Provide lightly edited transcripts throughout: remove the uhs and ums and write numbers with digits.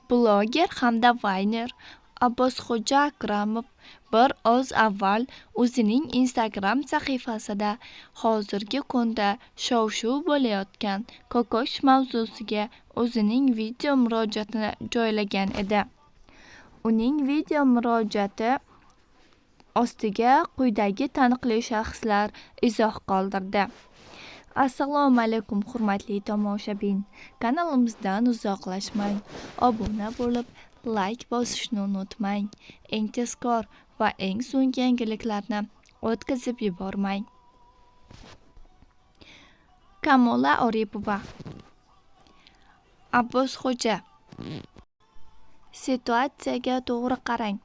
Bloger hamda vayner Abbosxo'ja Akramov bir oz avval o'zining Instagram sahifasida hozirgi kunda shov-shuv bo'layotgan kokosh mavzusiga o'zining video murojaatini joylagan edi. Uning video murojaati ostiga quyidagi taniqli shaxslar izoh qoldirdi. Assalomu alaykum hurmatli tomoshabin. Kanalimizdan uzoqlashmang. Obuna bo'lib, like bosishni unutmang. Eng tezkor va eng so'nggi yangiliklarni o'tkazib yubormang. Kamola Oripova. Abbosxo'ja. Situatsiyaga to'g'ri qarang.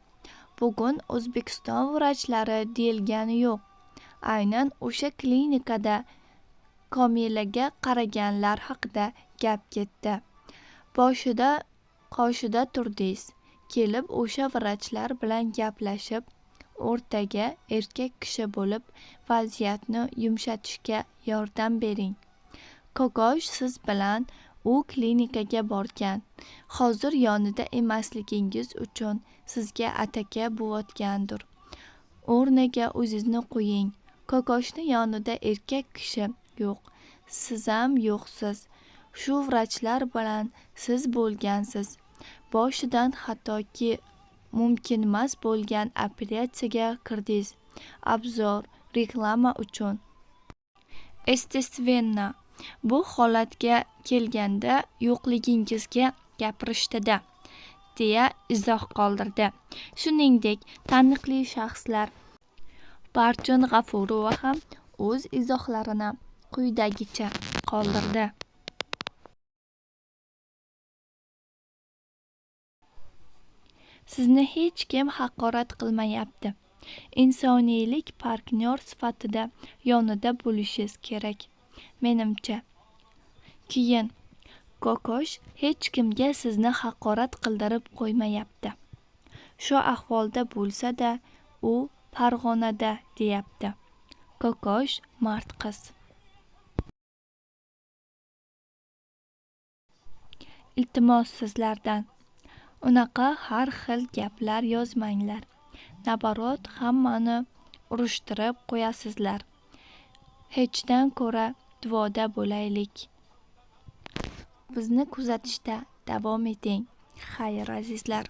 Bugun O'zbekiston vrachlari deyilgani yo'q. Aynan o'sha klinikada Komilaga qaraganlar haqida gap ketdi. Boshida qoshida turdingiz. Kelib o'sha vrachlar bilan gaplashib, o'rtaga erkak kishi bo'lib, vaziyatni yumshatishga yordam bering. Kokosh siz bilan u klinikaga borgan. Hozir yonida emasligingiz uchun sizga ataka bo'votgandir. O'rniga o'zingizni qo'ying. Kokoshni yonida erkak kishi yo'q, sizam yo'qsiz. Shu vrachlar bilan siz bo'lgansiz. Boshidan hattoki mumkinmas bo'lgan operatsiyaga kirdingiz. Обзор, reklama uchun. Естественно, bu holatga kelganda yo'qligingizga gapirishdida, deya izoh qoldirdi. Shuningdek, taniqli shaxslar Barchin G'afurova ham o'z izohlarini quyidagicha qoldirdi. Sizni hech kim haqorat qilmayapti. Insoniylik partnyor sifatida yonida bo'lishingiz kerak, menimcha. Keyin Kokosh hech kimga sizni haqorat qildirib qo'ymayapti. Shu ahvolda bo'lsa-da, u Farg'onada deyapti. Kokosh mard qiz. Iltimos sizlardan. Unaqa har xil gaplar yozmanglar. Naborot hammani urushtirib qo'yasizlar. Hechdan ko'ra duoda bo'laylik. Bizni kuzatishda davom eting. Xayr azizlar.